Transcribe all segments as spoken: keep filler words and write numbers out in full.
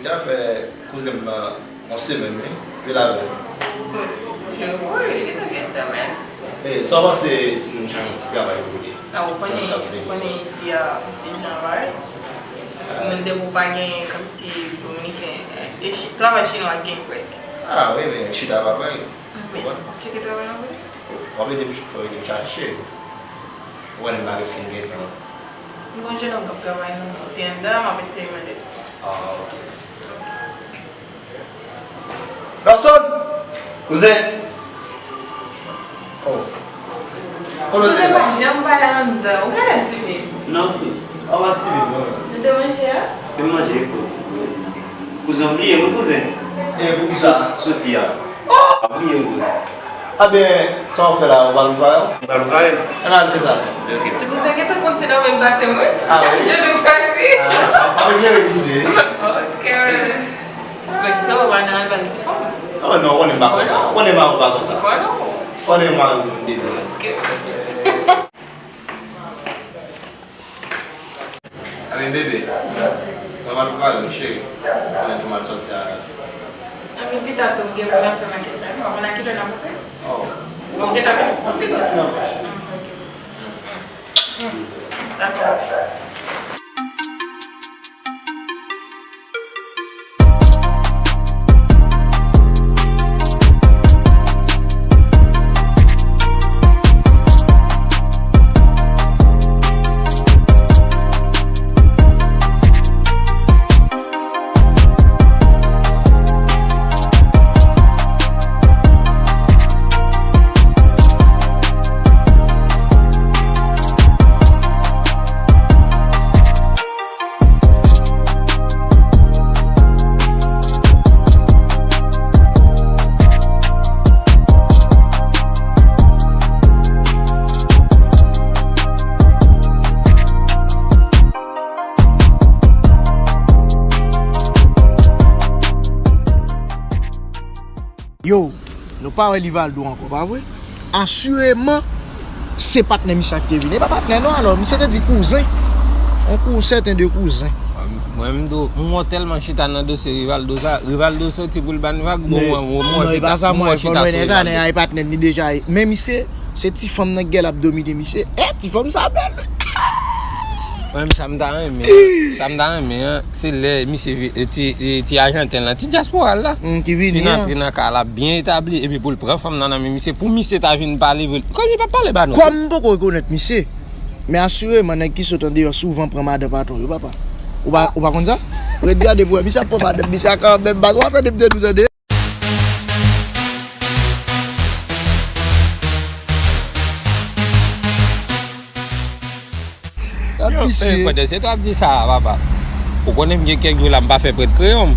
Sa fè kouzen m nan yon semèn, wi. Wi, l avè m. Je vois, li gentan gen semèn. E, sa w panse si nou chanje ti travay pou li? A, ou konnen, ou konnen isi a, yon ti jan vare. Moun depi w pa gen kòmsi dominiken, e, e chi-, travay chinwa gen prèske. A, wi, men chita pa pay. Men, w ap tcheke travay la vre? W ap ede m, w ap ede m chache. Ou konnen m pa gen fin gen tan. M gon jennonm k ap travay nan T N D A, m ap eseye mande l. A, ok. Gason! Kouzen! Oh. Kote w te ye? Kouzen pa janm pale anndan. Ou genlè timid. Non, kouzen. Ou pa timid, non. Ou te manje a? Te manje, kouzen. Kouzen, ou bliye m, wi, kouzen. E, poukisa? Soti, soti a. Ou bliye m, kouzen. Ebyen, sa w fè la, ou pral prepare? M pral prepare. Ann al fè sa. Ok. Ti kouzen gentan konn se nan menm pase mwen. A, wi? Chak jou nou soti. A, ap eklere misye. Ok. Respè ou pa nan al ba l ti fanm. Oh non, konnen m pa konsa. Konnen mari w pa konsa. Konnen mari w depi. Ok. Ebyen, bebe, mwen pral prepare m, cheri. Konnen pou m al sòti a. Ebyen, pita tou, m gen pou m al fè makèt la. Ou pa konn a kilè n ap monte? Oh. Bon, m gentan vini. M gentan vini anpòch. Mm, ok. Dakò. Yo, nou pa wè Livaldo ankò, pa vre? Asireman, se patnè misye a ki te vini. E pa patnè non, alò, misye te di kouzen. On kou-, sèten de kouzen. Mwen, m do, m wè w tèlman chita nan dosye Rivaldo sa, Rivaldo soti pou l ban vag, bon, mwen, mwen, mwen chita, mwen chita sou Rivaldo. Non, e pa sa, mwen, fò nou wè nèg la, nèg la, e patnè li deja, e. Men misye, se ti fanm nan ki gen l ap domine misye. E, ti fanm sa bèl. Mwen, sa m ta renmen, sa m ta renmen, an, se lè misye vi-, e, ti, e, ti ajanten lan, ti dyaspora l la, mm, ki vini, fin antre nan kay la, byen etabli, epi pou l pran fanm nan nan men misye, pou misye ta vin pale vre. Kòm li p ap pale ba nou. Kòm m poko rekonèt misye, men asireman, nèg ki sot andeyò souvan pran madan patwon yo, papa. Ou pa, ou pa konn sa? Ret gade pou wè, misye ap pran madan misye a kanmenm, baz, w ap tande m te di w tande. Yo, eh, pandan se tan w ap di sa a, papa. Ou konnen m gen kèk jou la, m pa fè prèt kreyon m.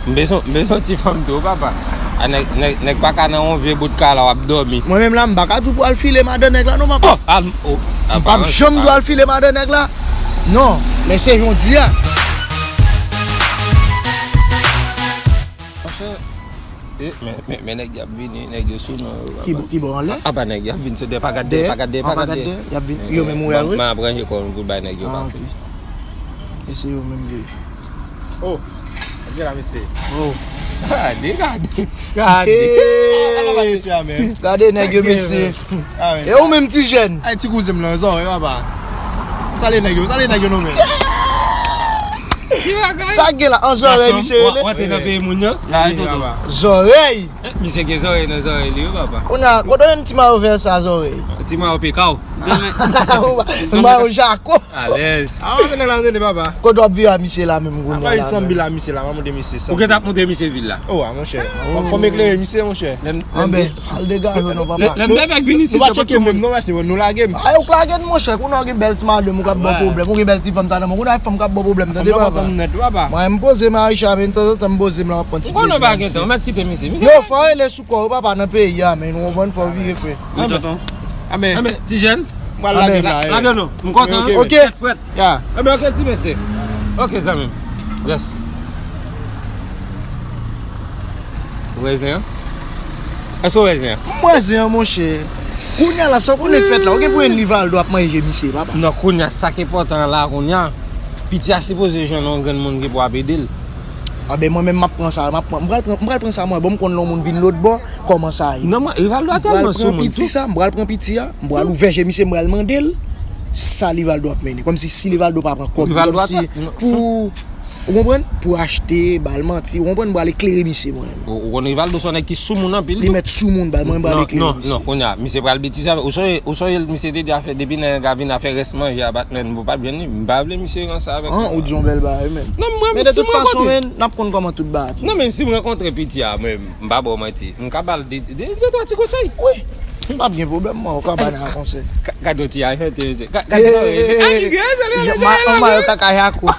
M bezwen, m bezwen ti fanm tou, papa. A, nèg, nèg, nèg pa ka nan yon vye bout kay la, w ap dòmi. Mwen menm la, m pa ka di w pou al file madan nèg la, non, papa. Oh, al, oh, m p ap janm di w al file madan nèg la. Non, men se jan w di a. Monchè, e, men, men, men nèg y ap vini, nèg yo sou non yo, papa. Ki bò, ki bò anlè? A, apa nèg y ap vin sou dèyè, pa gad dèyè, pa gad dèyè, pa gad dèyè. Y ap vin, yo menm ou wè, wi. M ap ranje kò m pou bay nèg yo pa fè. E se yo menm yo ye. Oh, gade la, mesye. Oh. Gade, gade, gade. Gade nèg yo, mesye. E ou menm, ti jèn? Ay, ti kouzen m lan, zòrèy, papa. Salye nèg yo, salye nèg yo, non, men. Sa gen la, an zòrèy, misye rele? Ou antre nan peyi moun yo? Sa e toto. Zòrèy! Misye gen zòrèy nan zòrèy li, wi, papa. Kounye a, kote w jwenn ti mayo vè sa, zòrèy? Ti mayo pekaw. Mayo jako. Alèz. A, se nèg la, se papa. Kote w ap viv a misye la menm kounye a la? Apa, li sanm vil la, misye la, m ap monte misye sanm. Ou gentan ap monte misye vil la? Oh, a, monchè. Fò m eklere misye, monchè. Anben, al degaje w non, papa. Lè m te fèk vin isit, nou pa tcheke moun non, mesye, nou lage m. Ay, ou k lage n, monchè, kounye a w gen bèl ti madanm ou k ap ba w pwoblèm, ou gen bèl ti fanm sa nan men w, kounye a fanm k ap ba w pwoblèm, tande, papa. Mwen, m poze m a Aisha, men tanzantan m poze m la, m ap pran ti plezi nan misye. Ou konnen w pa gen tan, ou mèt kite misye. Yo, fò w rele sou kò w, papa, nan peyi a, men, ou konprann, fò w vire fre. Wi, tonton. Anben, ti jèn. Mwen al lage m la. Lage nou. M kontan. Ok. Frèt, frèt. Ya. Anben, ok, ti mesye. Ok, zanmi m. Yes. Ou wè zen an? Èske w wè zen an? M wè zen an, monchè. Kounye a la, sa w konnen k fèt la? Ou gen pou jwenn Rivaldo ap manje misye, papa. Non, kounye a, sa k enpòtan an la, kounye a, piti a sipoze jwenn yon grenn moun ki pou ap ede l. Anben, mwen menm, m ap pran sa, m ap pran, m pral pran, m pral pran sa mwen, bon, m konn lè yon moun vin lòtbò, kòman sa ye. Non, mwen, Rivaldo a tèlman sou moun tou. M pral pran piti sa, m pral pran piti a, m pral ouvè je misye, m pral mande l sa Rivaldo ap mennen. Kòmsi si Rivaldo pa pran kòb, kòmsi pou, ou konprann? Pou achte, ba l manti, ou konprann? M pral eklere misye mwen menm. Ou, ou konn Rivaldo se yon nèg ki sou moun anpil tou. Li mèt sou moun, ba mwen, m pral eklere misye. Non, non, non, kounye a, misye pral betize avè w. Ou sonje, ou sonje misye te di afè, depi nèg la vin afè rès manje a, Batman, ou p ap jwenn li. M pa vle misye ranse avèk mwen. An, ou di yon bèl bagay, men. Non, mwen, si mwen kontre. Men de tout fason, men, n ap konn kòman tout bagay ap ye. Non, men si mwen kontre piti a, mwen, m pa ba w manti. M ka ba l de, de, de twa ti konsèy. Wi. M p ap gen pwoblèm, mwen, ou ka ba n yon konsèy. Ka-, gade yon ti a chante, mesye. Ka-, gade sa, mesye. Ay, mesye, mesye, mesye, mesye. Mayo kaka jako.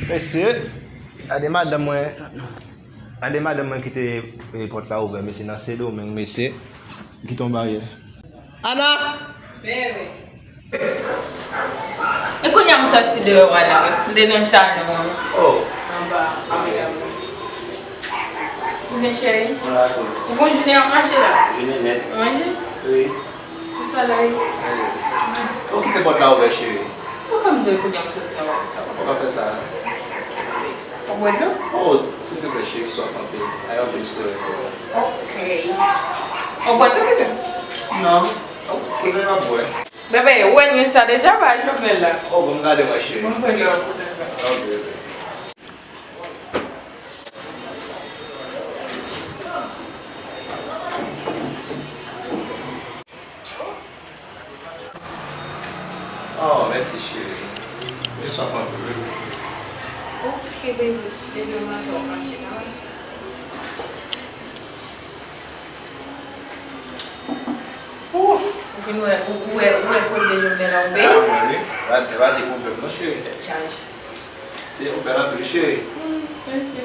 Mesye, gade madanm mwen. Gade madanm mwen kite, eh, pòt la ouvè, mesye, nan Sendomeng, mesye. Kite yon baryè. Ana! Bebe. E kounye a m soti deyò a la, wi. M te nan salon an. Oh. Anba, anba. Kouzen cheri. Mwen la koz. Ou bon jounen ap mache la? Jounen nèt. Ou manje? Wi. Ou solèy? Wi. Ou kite pòt la ouvè, cheri. Ou konn di kounye a m soti nan pòt la. Ou pa fè sa. Ou bwè dlo? Oh, silvouplè, cheri, m swaf anpil. Ay, anpil souri. Ok. Ou bwè tou, kouzen? Non. Ok. Kouzen, m ap bwè. Bebe, ou wè nwit sa deja, pa Jovenel la. Oh, bon, m gade mwen, cheri. Bon, m pran lè w pou sa. Ok, ok. Oh, mèsi, cheri. Mwen swaf anpil, wi. Ok, baby. Depi w maten w mache, non? Ou vin wè, ou, ou wè, ou wè koze Jovenel la, ou beni? Ah, mwen, wi. Pa, pa de pwoblèm, non, cheri. Tèt chaje. Se ou bèl anpil, cheri. Hmm, mèsi.